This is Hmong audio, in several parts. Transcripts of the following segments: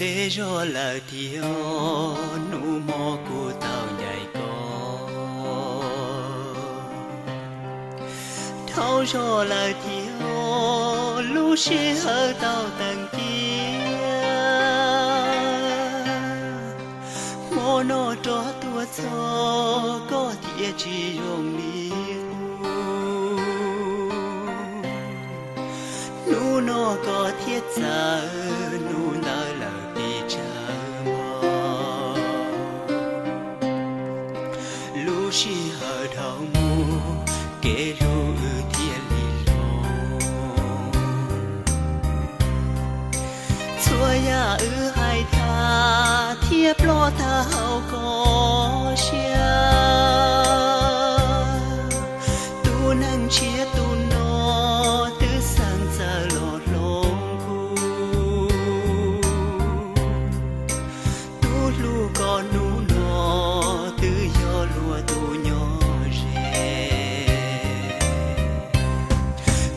Zog lawm tiag, hnub hmo kuv tau ncaim koj. Dhau zog lawm tiag, lub sij hawm tau teem tiag. Hmo no rov tuaj txog, koj thiaj tsis zoo li qub. Hnub no koj thiaj txawv, hnub ntawd lawm pes tsawg npog. Lub sij hawm dhau mus, kev hlub wb thiaj li hloov. Txhua yam wb hais tag, thiaj ploj tag hauv koj siab. Tus neeg tshiab tus no, twb xeeb txawj los hloov kuv. Tus hlub koj hnub no, twb yog luag tus nyob ze.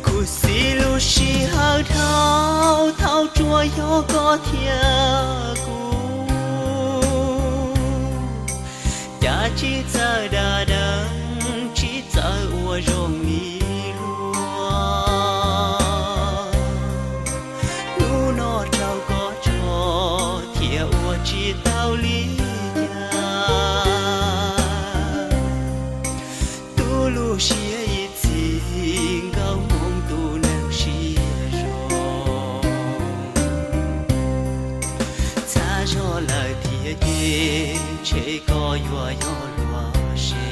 Khuv xim lub sij hawm dhau, thauj tsuas yog koj thiab kuv. Cas tsis txawj dag deev, tsis txawj ua zoo li luag. Hnub no raug koj tso, thiaj ua tsis tau li cas. Tus lub siab ib txhis, nkauj hmoov tus neeg siab zoo. Txhaj zog lawm thiab ces, ntshe koj yuav yog luag se.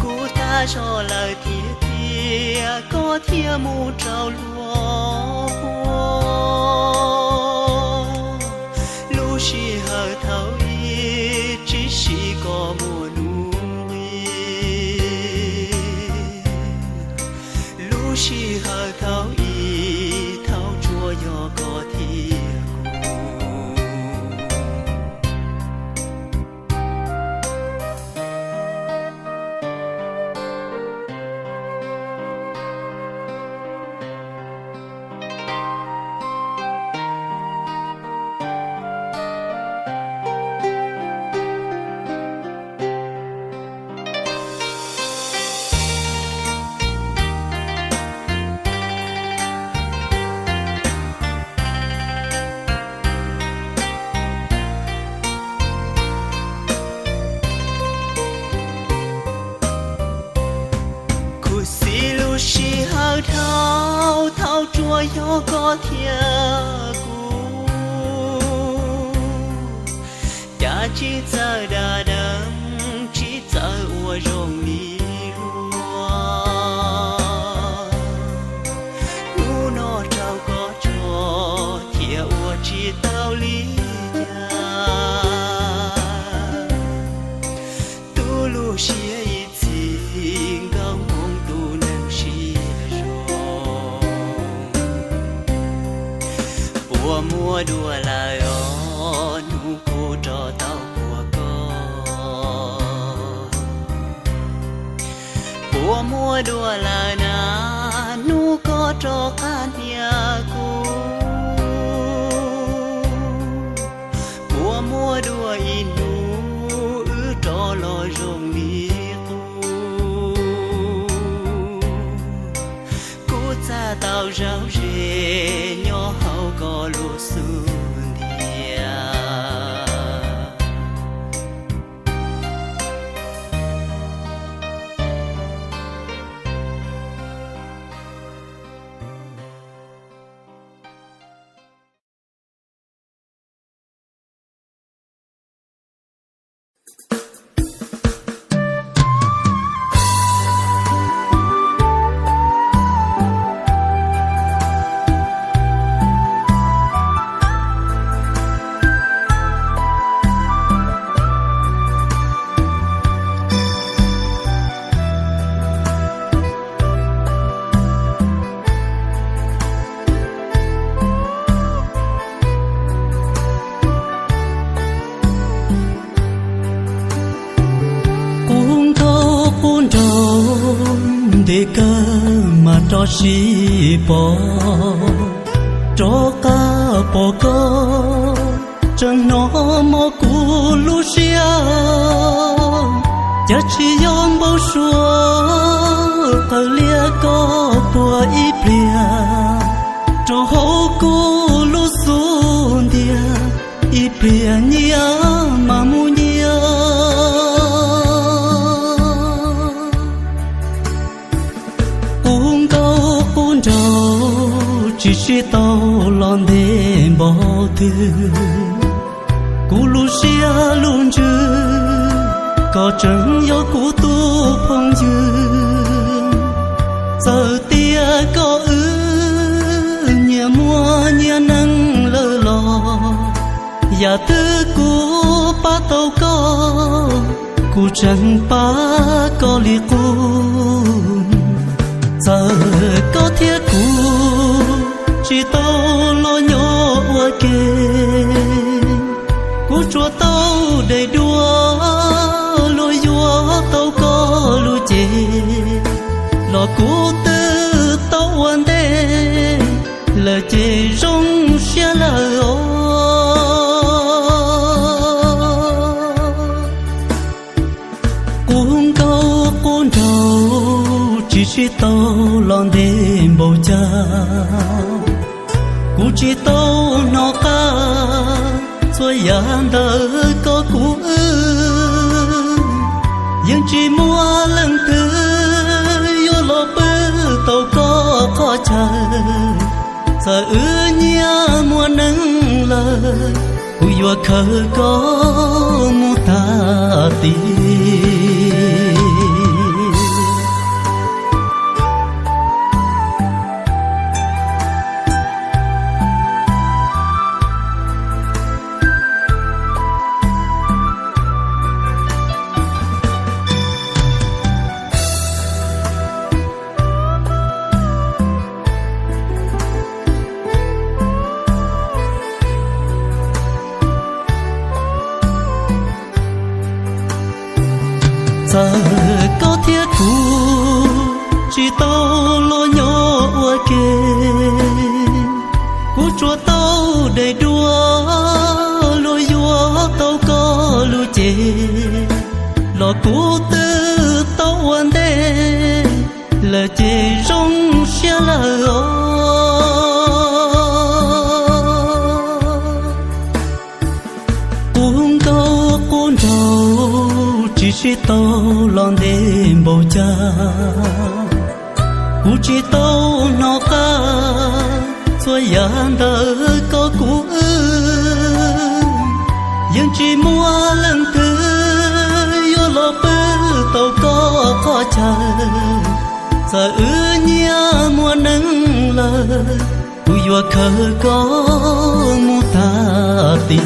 Kuv tag zog lawm thiab tiag, koj thiaj mus rau luag puag. Lub sij hawm thaum ub, tsis siv koj muaj nuj nqis. Lub sij hawm thaum ub, thauj tsuas yog koj thiab kuv. Khuv xim lub sij hawm dhau, thauj tsuas yog koj thiab kuv. Cas tsis txawj dag deev, tsis txawj ua zoo li luag. Hnub no raug koj tso, thiaj ua tsis tau li cas. Tus lub siab ib txhis, nkauj hmoov tus neeg siab zoo. Puas muaj dua lawm os, hnub kuv rov tau puag koj? Puas muaj dua lawm na, hnub koj rov qab hnia kuv? Puas muaj dua ib hnub wb rov los zoo li qub? Kuv txaj tau zaub ze, nyob hauv koj lub xub ntiag. Qub ntaub qub nraug ntev kawg mas rov sib pom. Rov qab pom koj, tseem hnov mob kuv lub siab, cas tsis yog npau suav, qawm liab koj puag ib pliag, rau hauv kuv lub xub ntiag, ib pliag nyiaj mas mus nyiaj. Qub nkauj qub nraug tsis sib tau los ntev npaum twg, kuv lub siab lub ntsws, koj tseem yog kuv tus phooj ywg. Txawm tias koj wb nyias muaj nyias neej lawm los, yam twg kuv pab tau koj, kuv tseem pab koj li qub. Txawm koj thiab kuv tsis tau los nyob ua ke, kuv tsuas tau dai dua luag yuav tau koj lub cev, los kuv twb tau ua ntej lawm ces zoo siab lawm os. Qub nkauj qub nraug tsis sib tau los ntev npaum cas, kuv tsis tau hnov qab txhua yam ntawm koj kuv wb. Yeej tsis muaj leej twg yuav los pw tau koj qhov chaw. Txawm wb nyias muaj neej lawm, kuv yuav khawb koj mus tag tid. Txawm koj thiab kuv tsis tau los nyob ua ke, kuv tsuas tau dai dua luag yuav tau koj lub cev, los kuv twb tau ua ntej lawm ces zoo siab lawm os. Qub nkauj qub nraug tsis sib tau los ntev npaum cas, kuv tsis tau hnov qab txhua yam ntawm koj kuv wb. Yeej tsis muaj leej twg yuav los pw tau koj qhov chaw. Txawm wb nyias muaj neej lawm, kuv yuav khawb koj mus tag tid.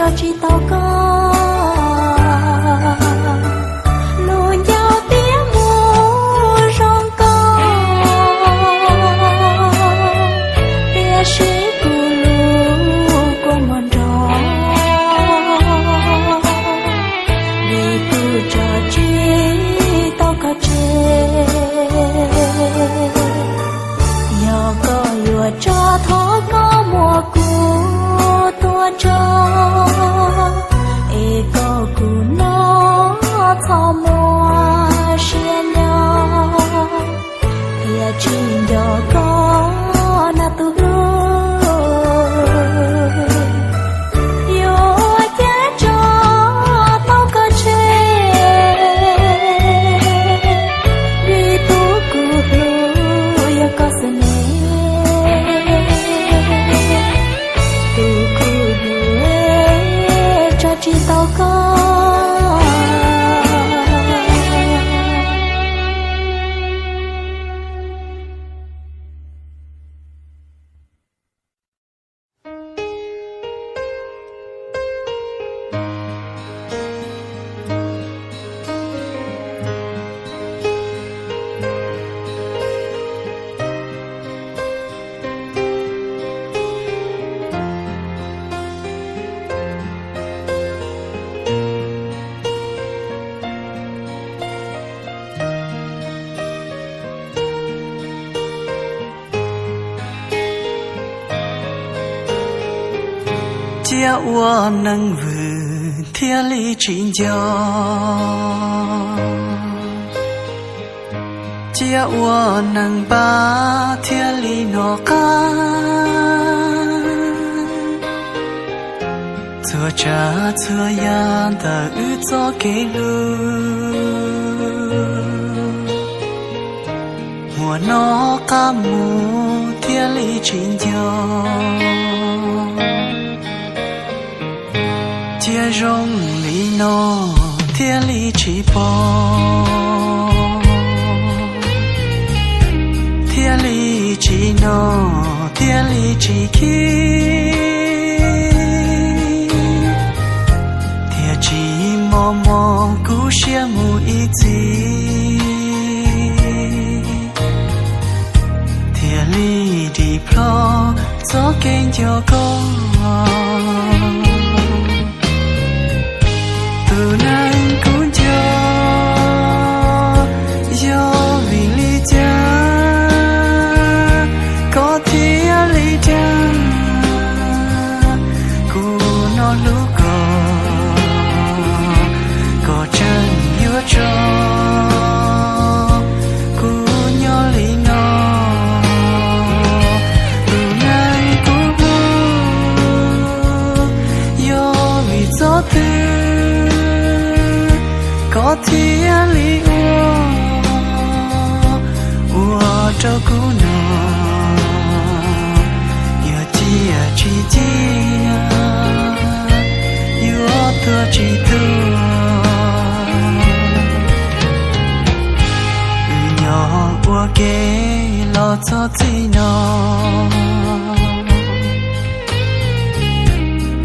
tso tsis tau koj lub ncauj tiab mus zoo koj, tiam sis kuv lub kua muag nrog, vim kuv tso tsis tau koj tseg. Yog koj yuav tso thov koj muab kuv tua tso, es kom kuv no txhob muaj siab nyob, thiaj tsis nco koj na tus hlub. Yuav ua cas tso tau koj tseg, vim tus kuv hlub yog koj xwb ne. Tus kuv hlub, tso tsis tau koj. Cia ua neeg vwm thiaj li tsis nco, cia ua neeg npab thiaj li hnov qab. Txhua tsav txhua yam ntawm wb txoj kev hlub, muaj hnov qab mus thiaj li tsis nco. Cia zoo li no thiaj li tsis pom, thiaj li tsis hnov, thiaj li tsis khib, thiaj tsis mos mos kub siab mus ib txhis, thiaj li dim plho txoj kev nco koj. Tus neeg kuv nco, yog vim li cas koj thiaj li dag? Kuv no hlub koj, koj tseem yuav tso kuv nyob li no. Tus neeg kuv hlub, yog vim txoj twg koj thiaj li ua, ua rau kuv no, yog ciaj tsis ciaj, yuav tuag tsis tuag. Wb nyob ua ke los txog txij no,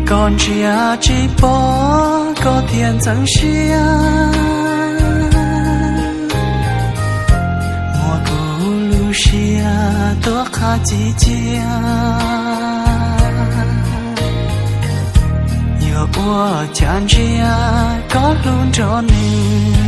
koj ntsia tsis pom koj thiaj ntxeev siab, muab kuv lub siab tuav qhab ci cia, yuav ua cas ntsia koj hlub nrog nws.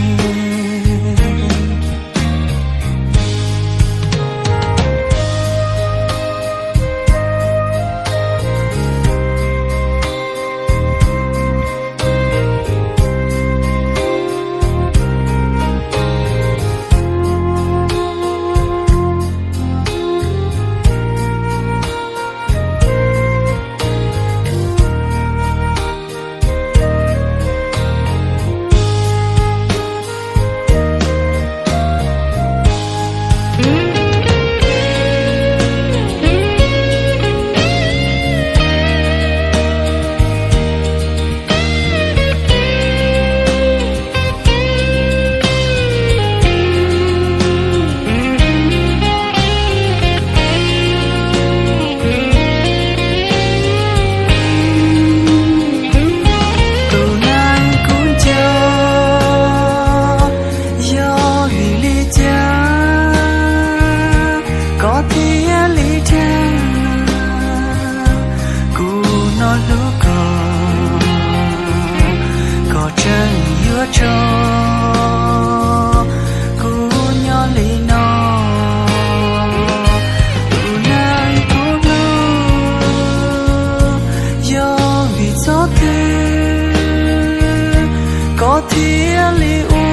Thiaj li ua,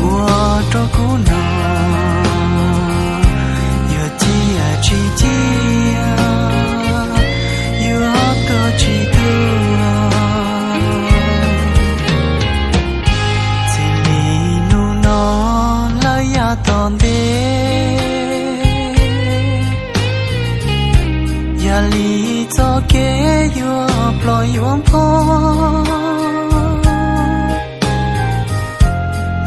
ua rau kuv no, yuav ciaj tsis ciaj, yuav tuag tsis tuag. Txij li hnub no lawm yav tom ntej, yam li txoj kev yuav ploj yuav npog,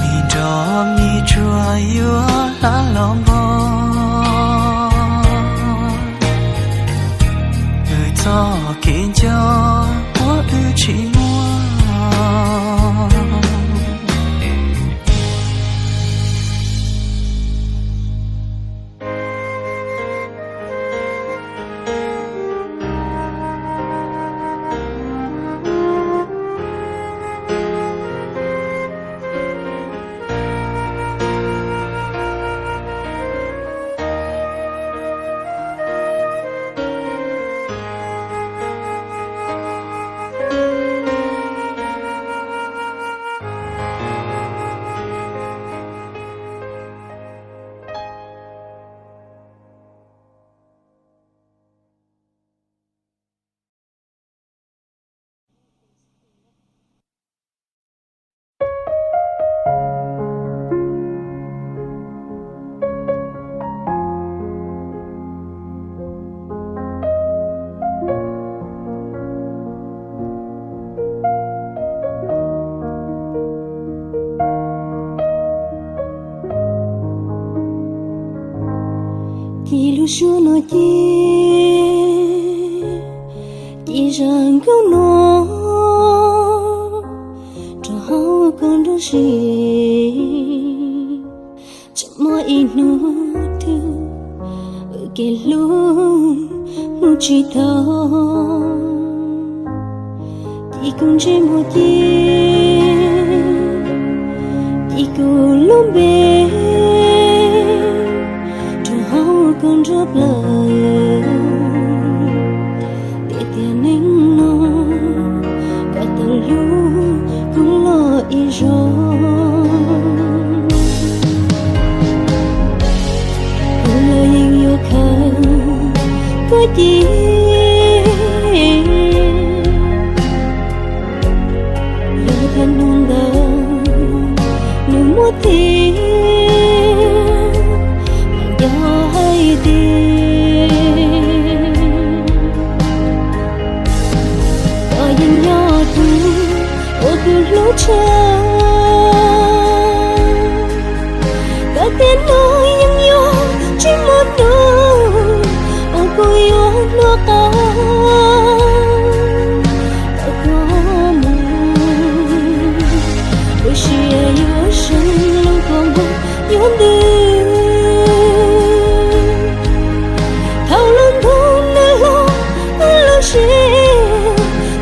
me nrog me tsuag yuav hla los npog. Wb txoj kev nco uas wb tsis muaj. Ces lub suab no ces, ces zaj nkauj no rau hauv koj nrog si. Tseem muaj ib hnub twg wb kev hlub mus tsis tau, ces kuv ntsej muag ces, ces kuv lub npe rau hauv koj nruab plawv. Tiag tiag neej no koj tau hlub kuv los ib zaug, kuv los yeej yuav khaws koj ces. Yog tias hnub ntawd nws muaj tiag, nco hais tias koj yeej yog tus uas kuv hlub tshaj. Koj tiam no yeej yuav tsis muaj hnub uas kuv yuav hnov qab tau koj mus. Lub siab yuav seev lub kua muag yuav ntws. Thaum lub ntuj nws los lub siab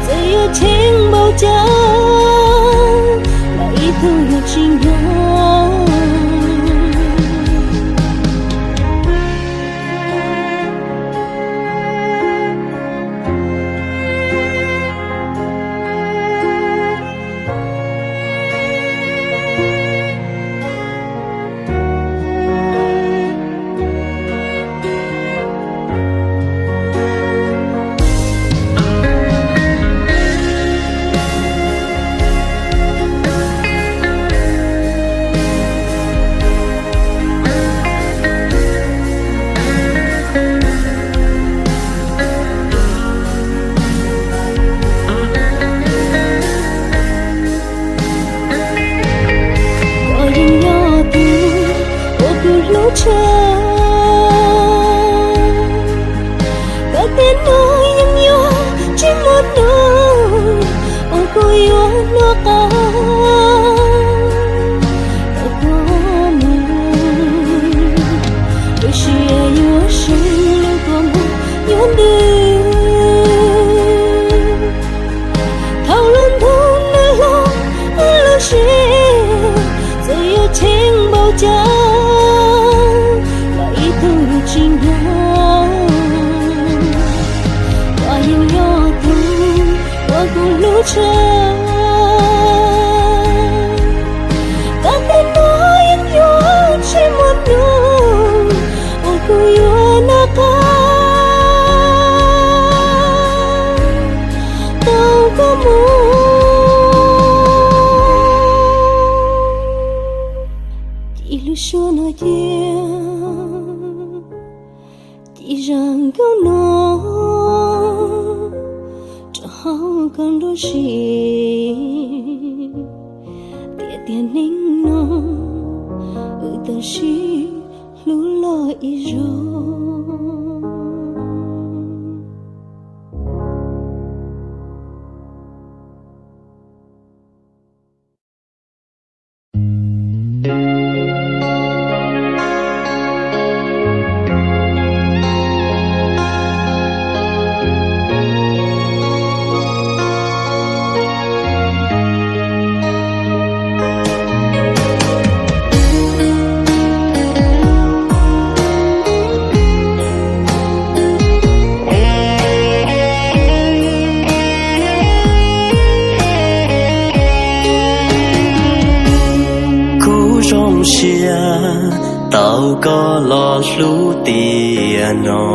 txawm yuav cheem npaum cas los ib tug yuav tsis nco. Koj yeej yog tus uas kuv hlub tshaj. Koj tiam no yeej yuav tsis muaj hnub uas kuv yuav hnov qab tau koj mus. Lub siab yuav seev lub kua muag yuav ntws. Thaum lub ntuj nws los lub siab txawm yuav cheem npaum cas los ib tug yuav tsis nco. Koj yeej yog tus uas kuv hlub tshaj. Mus, ci lub suab no cia, ci zaj nkauj no rau hauv koj nruab siab, tiam tiam neej no wb tau sib hlub los ib zaug. Kuv zoo siab tau koj los hlub tiam no,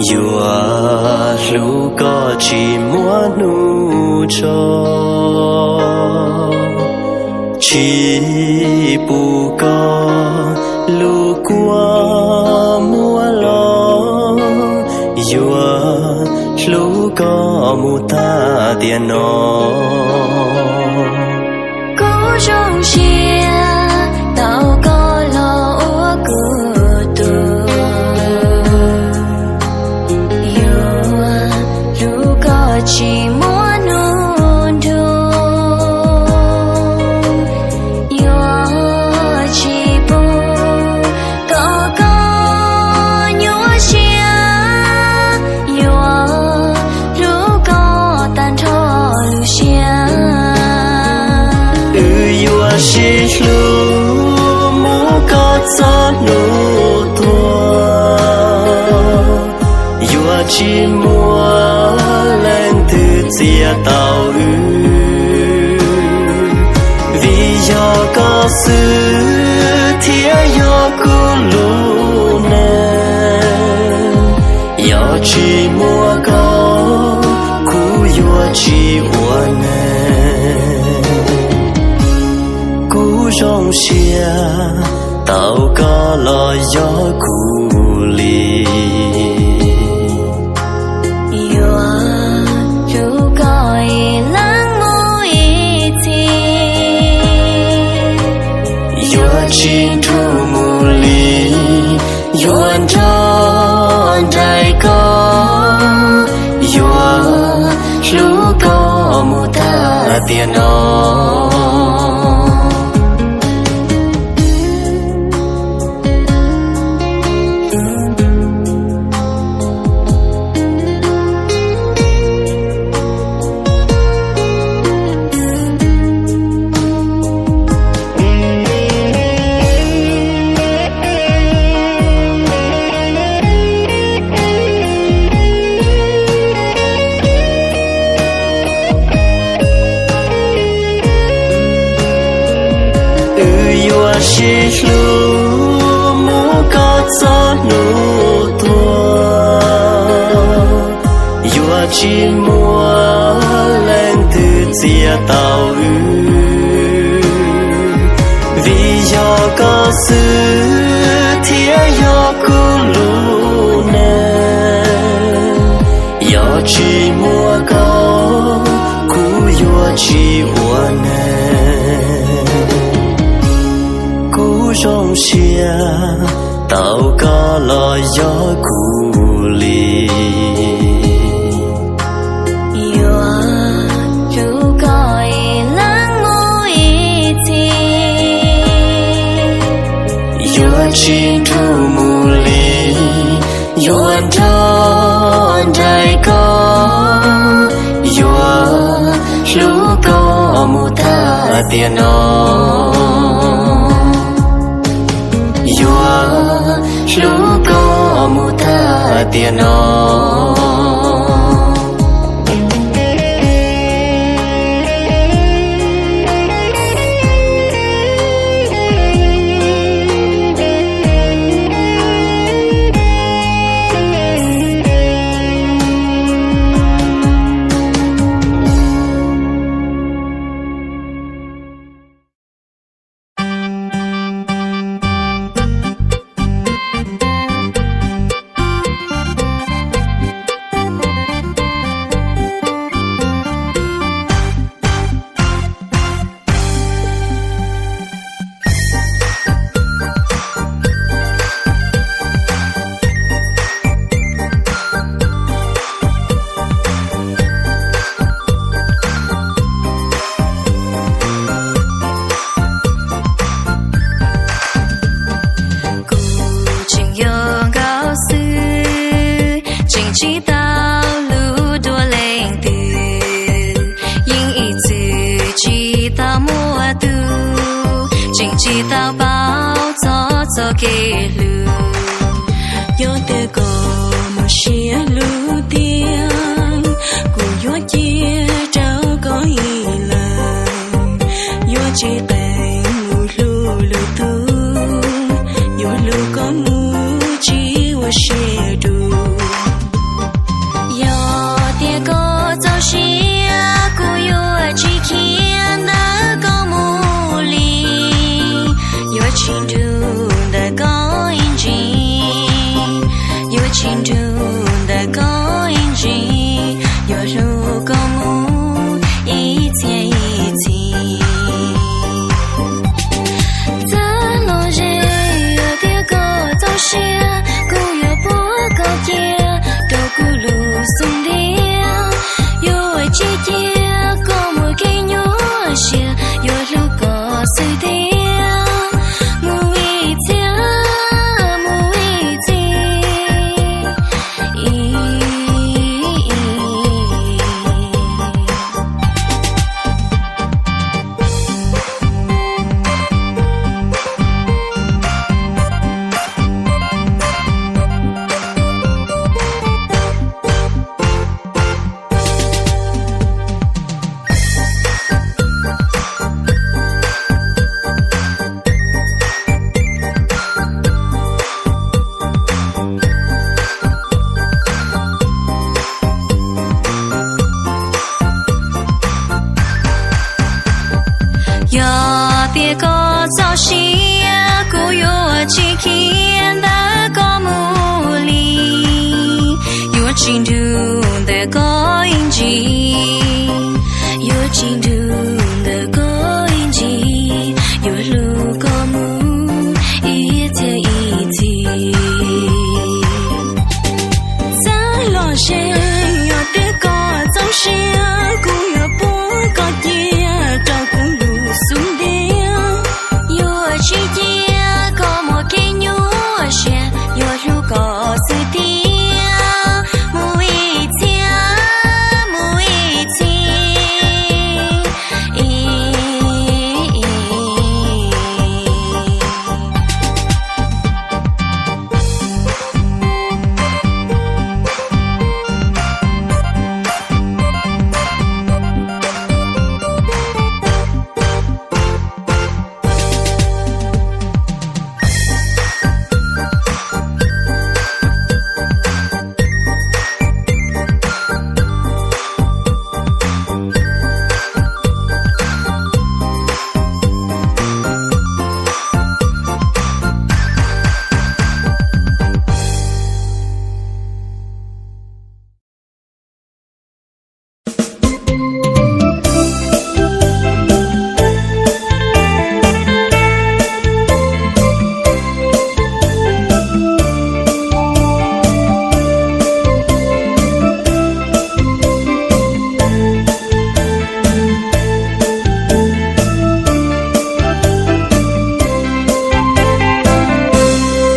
yuav hlub koj tsis muaj hnub tso. Tsis pum koj lub kua muag los, yuav hlub koj mus tag tiam no. Kuv zoo siab tau koj los ua kuv tug, yuav hlub koj tsis muaj hnub nrug, yuav tsis pub kom koj nyuaj siab, yuav hlub koj tag nrho lub siab. Wb yuav sib hlub mus kom txog hnub tuag, yuav tsis muaj leej twg txiav tau wb, vim yog koj xwb thiaj yog kuv lub neej. Yog tsis muaj koj, kuv yuav tsis ua neeg. Kuv zoo siab tau koj los yog kuv li, yuav hlub koj ib leeg mus ib txhis, yuav tsis nrug mus li, yuav nrog nraim koj, yuav hlub koj mus tag tiam no. Wb yuav sib hlub mus kom txog hnub tuag, yuav tsis muaj leej twg txiav tau wb, vim yog koj xwb thiaj yog kuv lub neej. Yog tsis muaj koj, kuv yuav tsis ua neeg. Kuv zoo siab tau koj los yog kuv li, yuav hlub koj ib leeg mus ib txhis, yuav tsis nrug mus li, yuav nrog nraim koj, yuav hlub koj mus tag tiam no, yuav hlub koj mus tag tiam no. Tsis tau paub txog txoj kev hlub, yog tias koj muaj siab hlub tiag, kuv yuav cia rau koj ib leeg. Yuav tsis qeeb mus hlub lwm tus, yuav hlub koj mus tsis ua siab dub. Yog tias koj txaus siab, kuv yuav tsis khiav ntawm koj mus li. Yuav tsis nrug ntawm koj ib ntsis, yuav tsis nrug ntawm koj ib ntsis, yuav hlub koj mus ib txhiab ib txhis. Txawm los ze, yog tias koj txaus siab, kuv yuav puag koj cia rau kuv lub xub ntiag. Yuav tsis cia koj muaj kev nyuaj siab, yuav hlub koj xwb tiag, mus ib txhiab, mus ib txhis. Yog tias koj txaus siab, kuv yuav tsis khiav ntawm koj mus li. Yuav tsis nrug ntawm koj ib ntsis, yuav tsis nrug ntawm koj ib ntsis, yuav hlub koj mus ib txhiab ib txhis. Txawm los ze, yog tias koj txaus siab, kuv yuav puag koj cia rau kuv lub xub ntiag. Yuav tsis cia koj muaj kev nyuaj siab, yuav hlub koj xwb tiag, mus ib txhiab, mus ib txhis.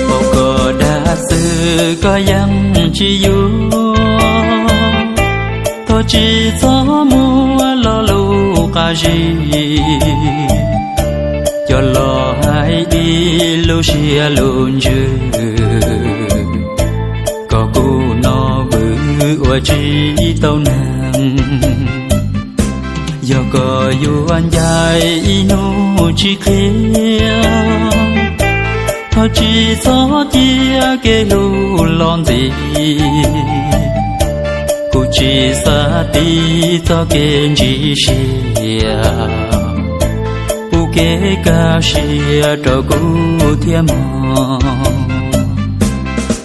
Paub koj dag xwb koj yeej tsis yuav, thov tsis txhob muab lo lus qab zib, coj los hais ib lub siab lub ntsws, kom kuv no vwm ua tsis tau neeg. Yog koj yuav ncaim ib hnub tsis qhia, thov tsis txhob cia kev hlub los ntxiv. Kuv tsis xav tiv txoj kev ntsib siab, pub kev kaj siab rau kuv thiab mog.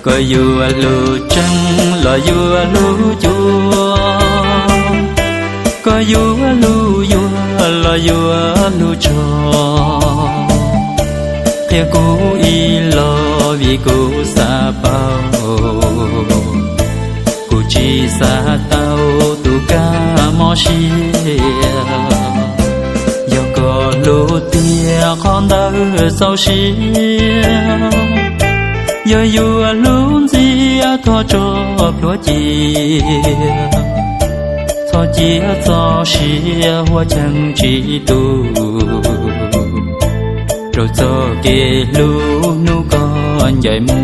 Koj yuav hlub tseeb los yuav hlub cuav, koj yuav hlub yuag los yuav hlub tshog, qhia kuv ib los vim kuv xav paub. Kuv tsis xav tau tus kab mob siab, yog koj hlub tiag qhov ntawd txaus siab. Yog yuav hlub ntxiag thov tso plhuav cia, txhob cia txoj sia huab cheej tsis tu, Rau txoj kev hlub hnub koj ncaim mus.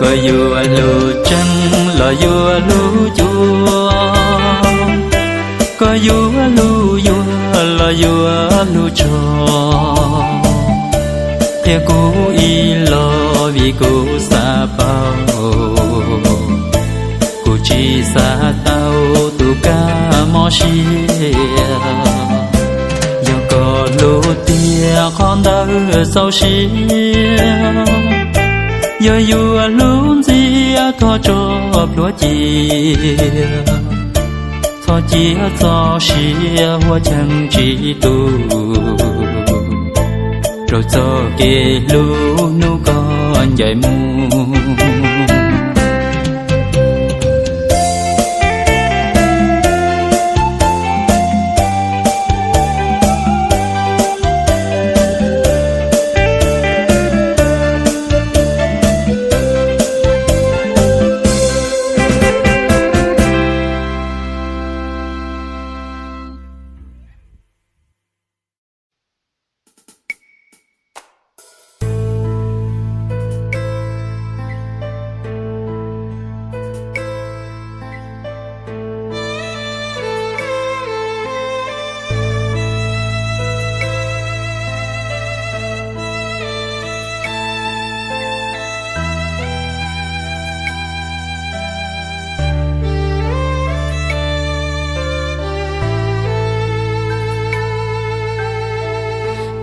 Koj yuav hlub tseeb los yuav hlub cua, koj yuav hlub yuag los yuav hlub tshog, qhia kuv ib los vim kuv xav paub. Kuv tsis xav tau tus kab mob siab, yog koj hlub tiag qhov ntawd txaus siab. Yog yuav hlub ntxias thov tso plhuav cia, txhob cia txoj sia huab cheej tsis tu. Rau txoj kev hlub hnub koj ncaim mus.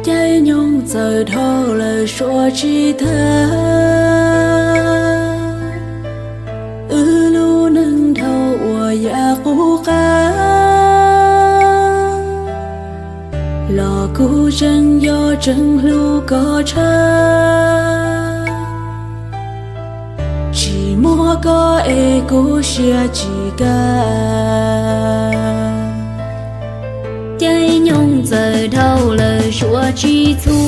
Caij nyoog txawm dhau lawm suav tsis thawj, wb lub neej dhau uas yam qub qab, los kuv tseem yog tseem hlub koj tshaj. Tsis muaj koj es kuv siab tsis kaj. Caij nyoog txawm dhau lawm suav tsis txhua,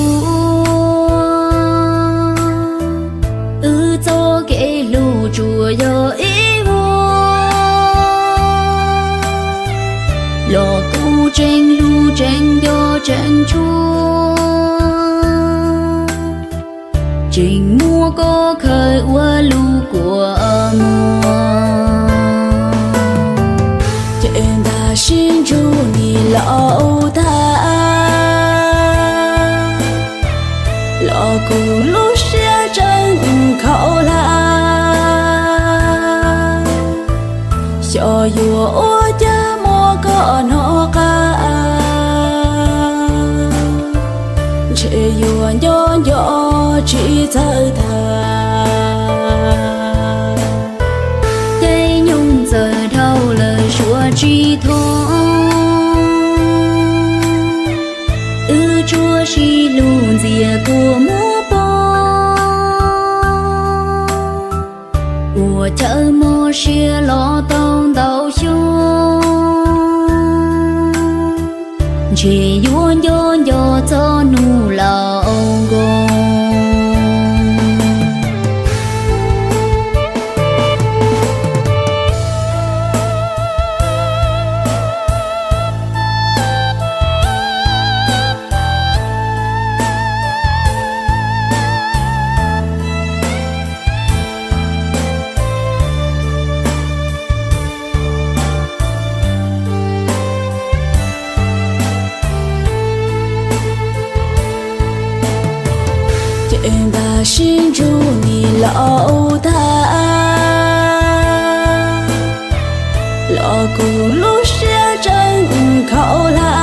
wb txoj kev hlub tsuas yog ib vuag, los kuv tseem hlub tseem nco tseem tshua. Tseem muab koj khaws ua lub kua muag, ces ntag sib ntsug nim laus tag, los kuv lub siab tseem khaum hlab. Xyov yuav ua cas muab koj hnov qab, ntshe yuav nco nco tsis txawj tag. Caij nyoog txawm dhau lawm suav tsis thoob, wb tsuas sib hlub ntxias kua muag poob. Ua chaw mob siab los tau ntau xyoo, ntshe yuav nco nco txog hnub laus nkoos. Ces ntag sib ntsug nim laus tag, los kuv lub siab tseem khaum hlab.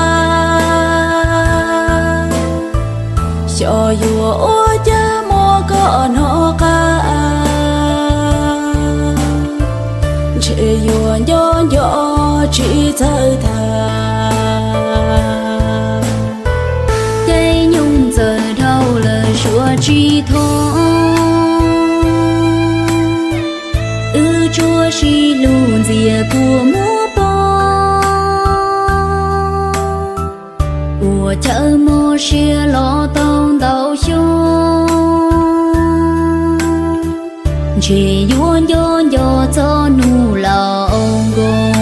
Xyov yuav ua cas muab koj hnov qab, ntshe yuav nco nco tsis txawj tag. Caij nyoog txawm dhau lawm suav tsis thoob, sib hlub ntxias kua muab poob, ua chaw mob siab los tau ntau xyoo, ntshe yuav nco nco txoj hnub laus nkoos.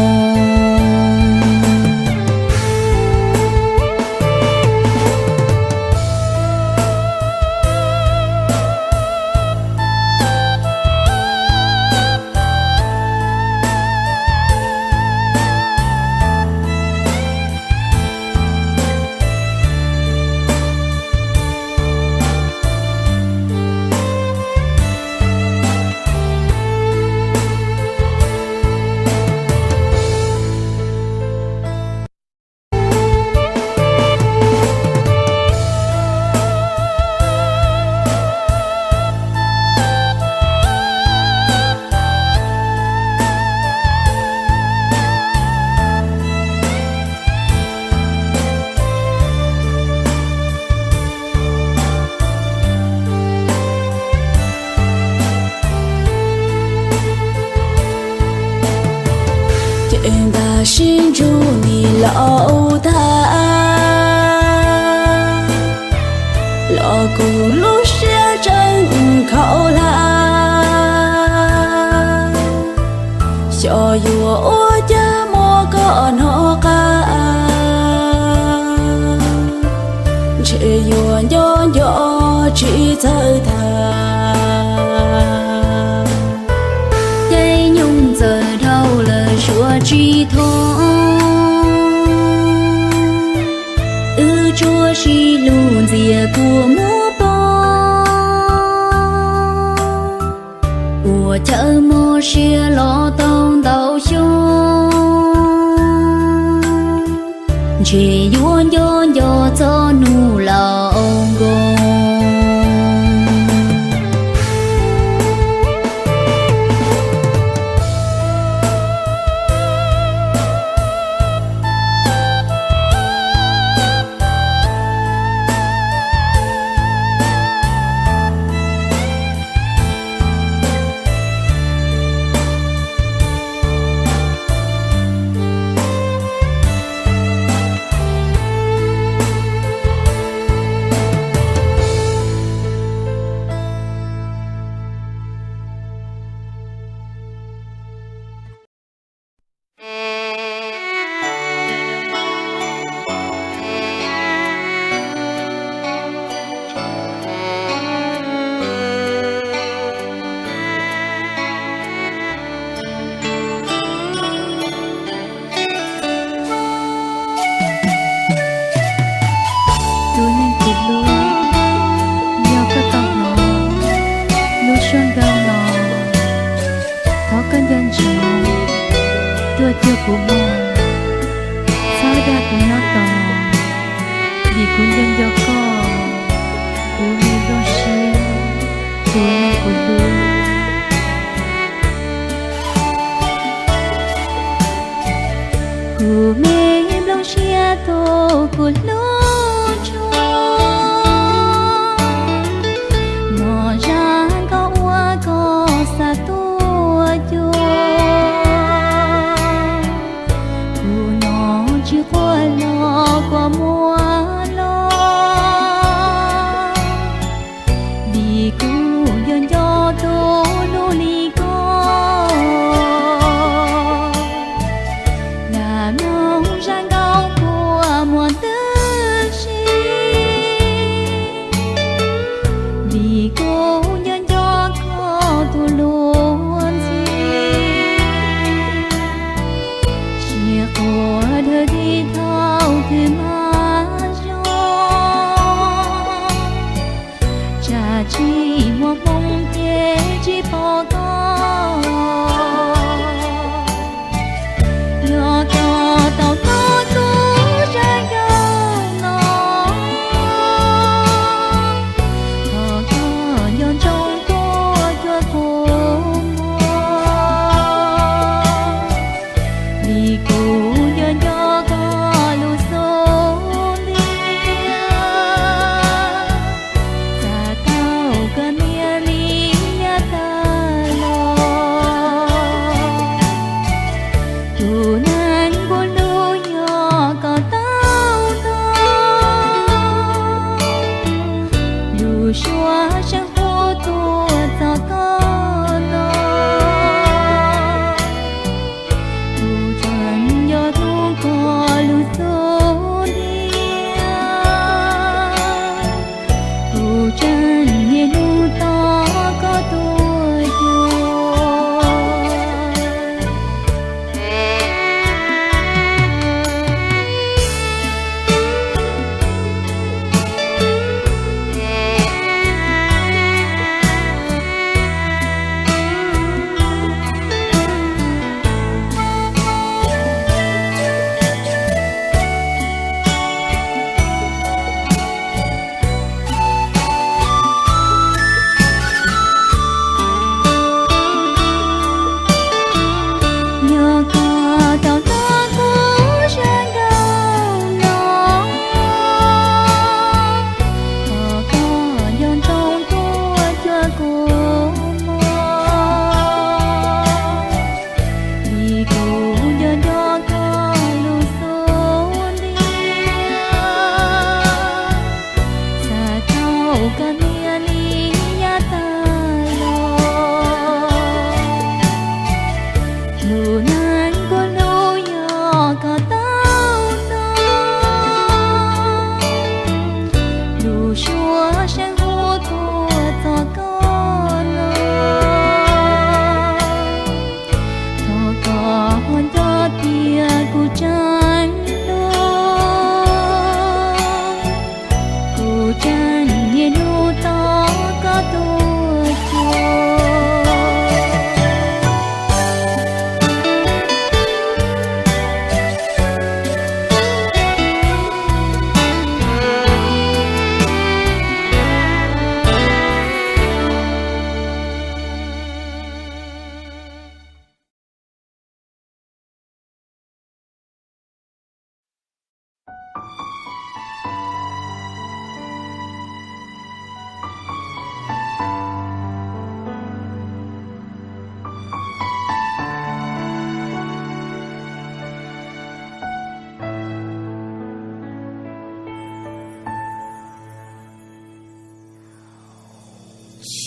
Ces ntag sib ntsug nim laus tag, los kuv lub siab tseem khaum hlab. Xyov yuav ua cas muab koj hnov qab, ntshe yuav nco nco tsis txawj tham. Caij nyoog txawm dhau lawm suav tsis thoob, wb tsuas sib hlub ntxias kua muab poob, ua chaw mob siab los tau ntau xyoo, ntshe yuav nco nco txoj hnub laus nkoos. Tus neeg kuv hlub, yog koj tau hnov lub suab nraug no, thov koj nco ntsoov tuaj cuag kuv mog, txhob dag kuv nyob tos, vim kuv nco nco koj, kuv me nplooj siab, tus neeg kuv hlub. Kuv me nplooj siab tus kuv hlub tshua, mog zaj koj ua koj xav tuaj cuag, kuv no tsis quaj los kua muab los, vim kuv nco nco tus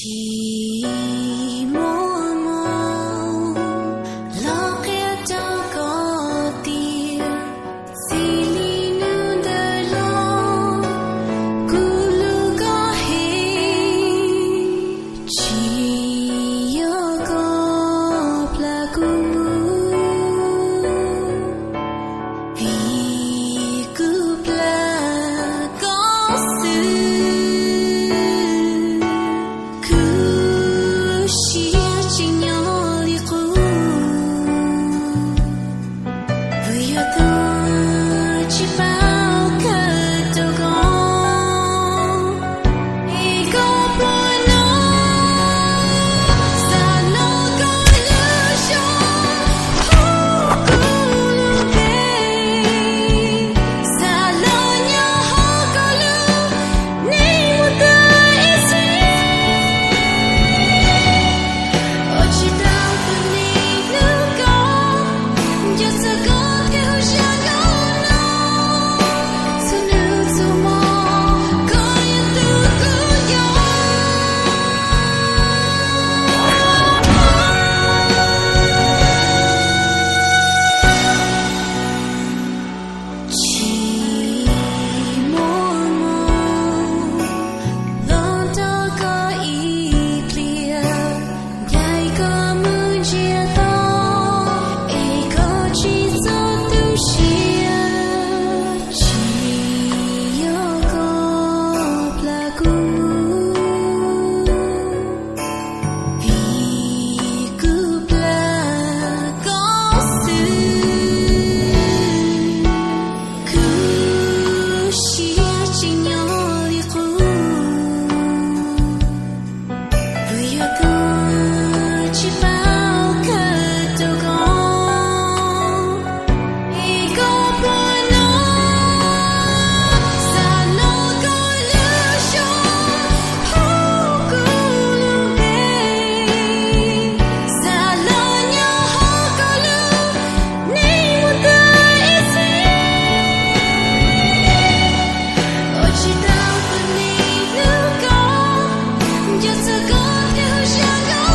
Tsis muaj hmoo los qhia rau koj tias txij li hnub ntawd los kuv hlub koj heev, tsis yog koj plam kuv mus, vim kuv plam koj xwb. Kuv siab tseem nyob li qub, vim yog tus tsis paub kawm rau koj, es koj puas hnov, xav los koj lub zog hauv kuv lub npe, xav los nyob hauv koj lub neej mus txog ib txhis. Ua tsis tau tus neeg hlub koj, nco txog koj thiab hu zaj nkauj no, txhua hnub txhua hmo koj yog tus kuv nco. Tsis muaj hmoo los nrog koj ib pliag, ncaim koj mus ntsiag to, es koj tsis txog tu siab, tsis yog koj plam kuv mus, vim kuv plam koj xwb. Kuv siab tseem nyob li qub, vim yog koj tsis paub kawm rau koj, es koj puas hnov, xav los koj lub zog hauv kuv lub npe, xav los nyob hauv koj lub neej mus txog ib txhis. Ua tsis tau tus neeg hlub koj, nco txog koj thiab hu zaj nkauj no,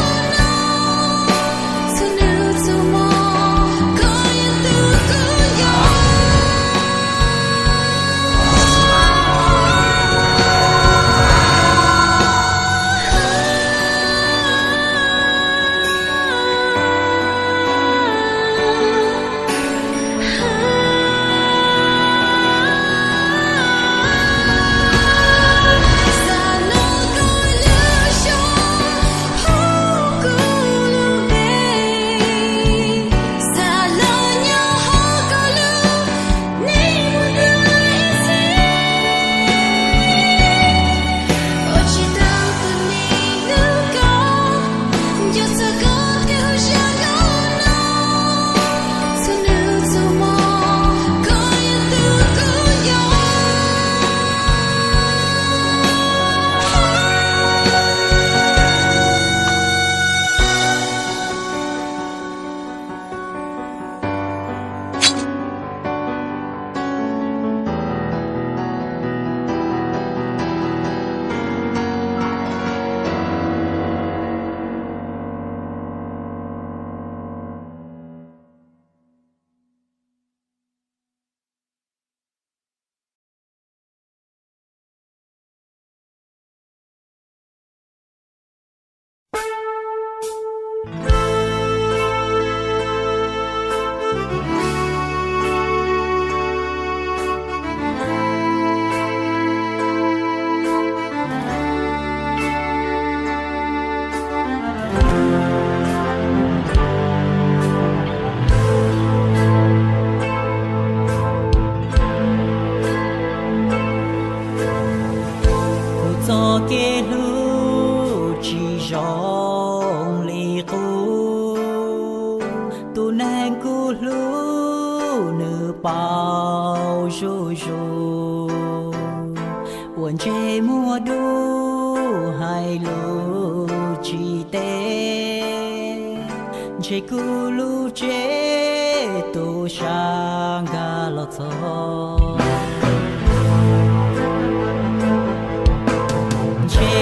txhua hnub txhua hmo koj yog tus kuv nco. Kuv txoj kev hlub tsis zoo li qub, tus neeg kuv hlub nws paub zuj zus, uas ntsej muag dub hais lus tsis teb, ntshe kuv lub tsev tu sab nkag los txog. Ntshe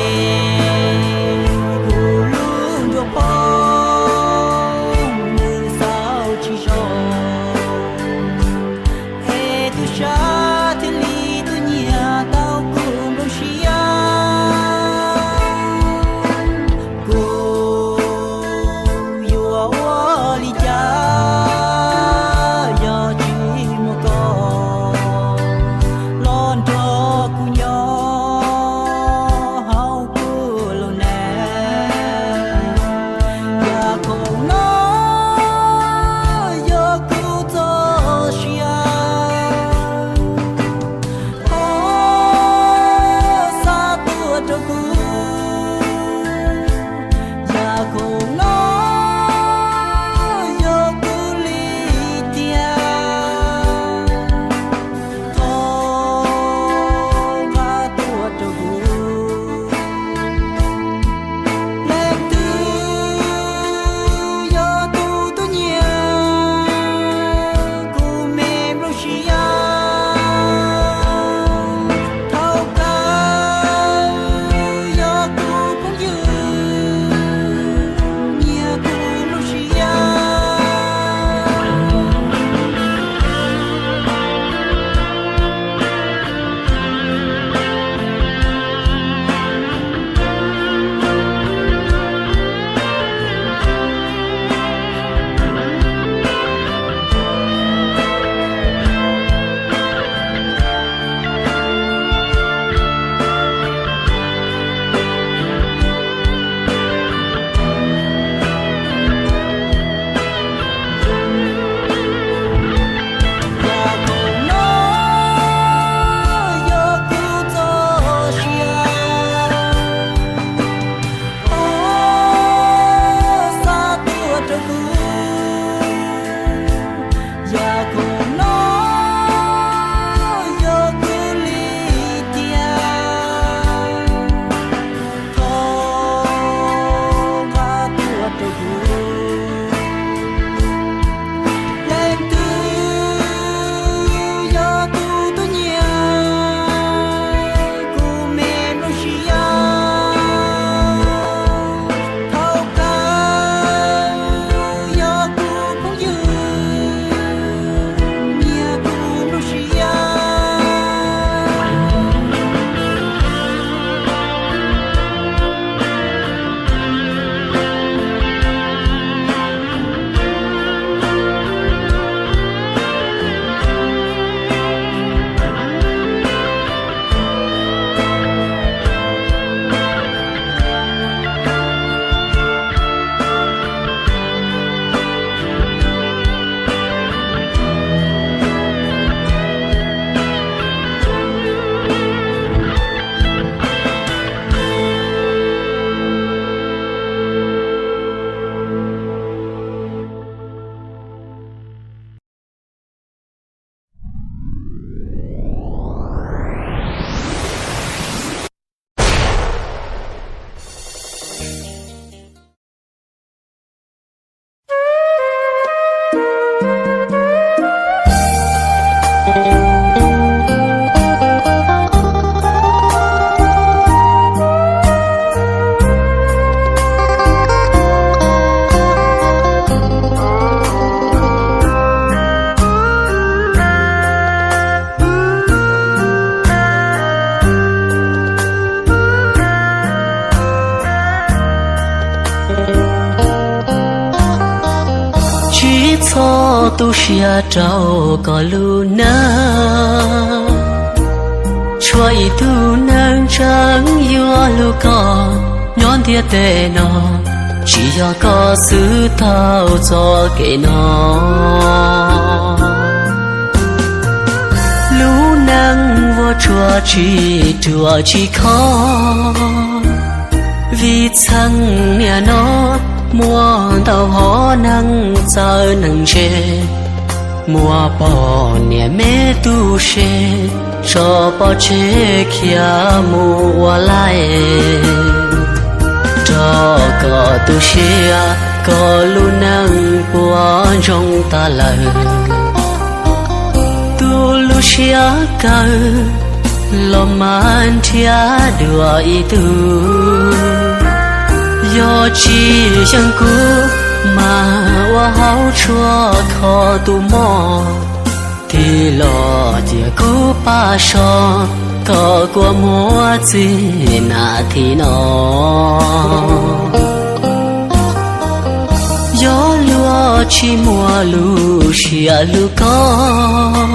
Tu siab rau koj lub neej, tshuav ib tug neeg tseem yuav hlub koj. Nyob ntiaj teb no, tsis yog koj xwb tau txoj kev no. Lub neej vuag tsuag tsis ruam tsis khov, vim txheej niaj no muaj ntau hom neeg txawv neeg ntse, muaj poj niam me tub se tso pov tseg khiav mus ua laij. Rau koj tu siab, koj lub neej puas ntsoog tas lawm? Tu lub siab kawg los mas nrhiav dua ib tug, yog tsis yeej kuv mas ua hauv tshuaj kho tus mob. Tig los cia kuv pab so, koj kua muag txij nas this no. Yog luag tsis muaj lub siab hlub koj,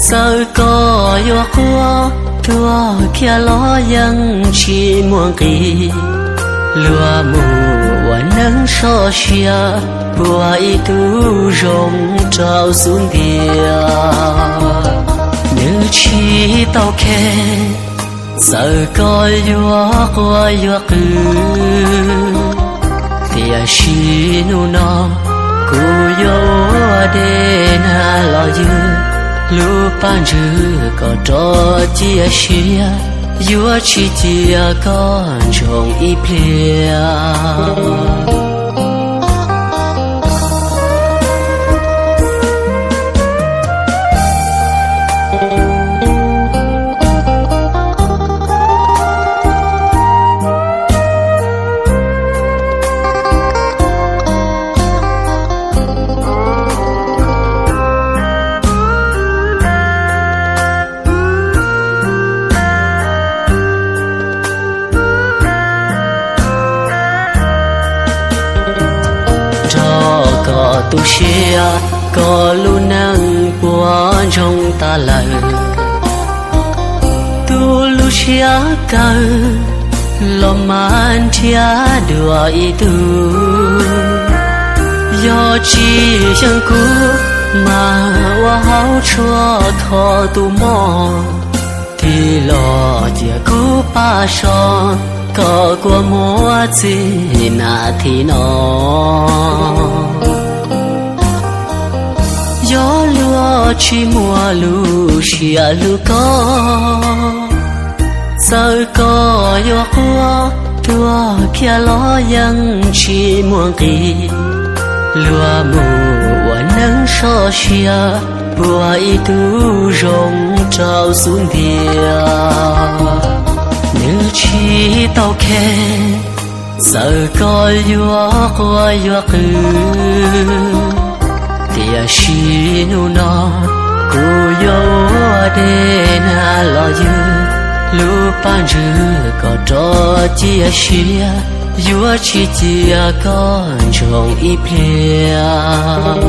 txawm koj yuav quaj tuag kiag los yeej tsis muaj nqis. Luag mus ua neej soj sia, puag ib tug zoo rau xub ntiag. Nws tsis tau khe, txawm koj yuav quaj yuav qw, tiam sis hnub no kuv yuav ua dej nag los ywg lub paj ntswg kom rov cia siab, yuav tsis cia koj ntsoog ib pliag. Nrog koj tu siab, koj lub neej puas ntsoog tas lawm? Tu lub siab kawg los mas nrhiav dua ib tug, yog tsis yeej kuv mas ua hauv tshuaj kho tus mob. Tig los cia kuv pab so, koj kua muag txij nas this no. Yog luag tsis muaj lub siab hlub koj, txawm koj yuav quaj tuag kiag los yeej tsis muaj nqis. Luag mus ua neej soj sia, puag ib tug zoo rau xub ntiag. Nws tsis tau khe, txawm koj yuav quaj yuav qw, tiam sis hnub no kuv yuav ua dej nag los ywg lub paj ntswg kom rov cia siab, yuav tsis cia koj ntsoog ib pliag.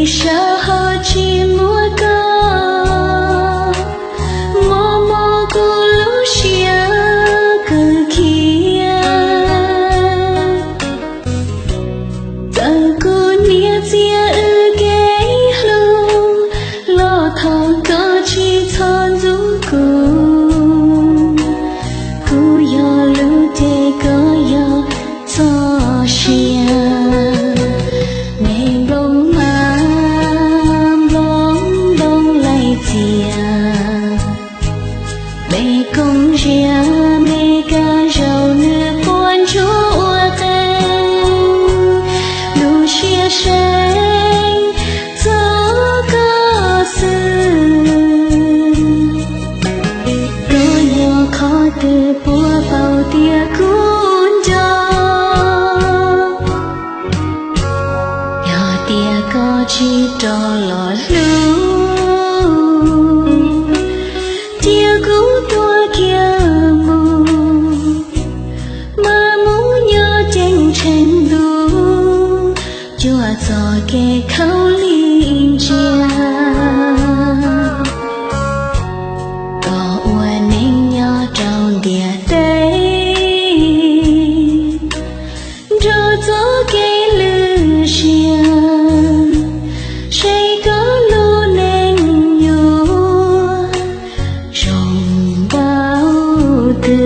Sab hauv tsis muaj koj, mob mob kuv lub siab kawg khiav. Txawm kuv niam txiag wb kev hlub, los thov koj tsis txhob ntxub kuv. Kuv yog lub cev koj yog txoj sia, me nplooj mas nplooj ntoo laij txias. Me koom ziam me kab zaum nws quaj ntsuag ua qeeg, lub siab seev txog koj xwb. Koj yog qhov twg puas paub tias kuv nco, yog tias koj tsis rov los hlub, cia kuv tuag kiag mus, mas mus nyob ceeb tsheej ntuj, cuaj txoj kev khaub lig ntsia. Koj ua neej nyob rau ntiaj teb, nrog txoj kev lwj siab, saib koj lub neej yuav zoo npaum twg.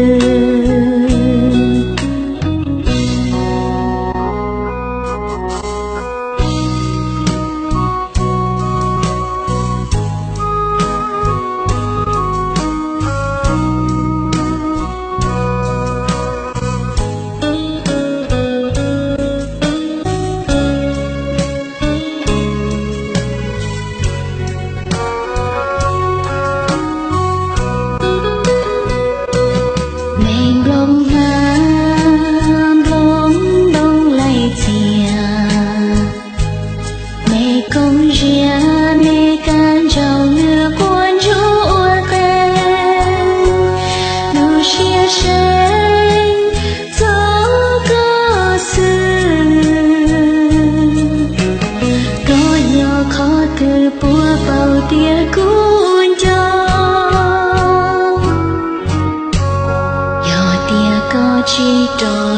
Me nplooj hmab nplooj ntoo laij txias, me koom ziam me kab ntsauj nws quaj ntsuag ua qeeg, lub siab seev txog koj xwb. Koj yog qhov twg puas paub tias kuv nco, yog tias koj tsis rov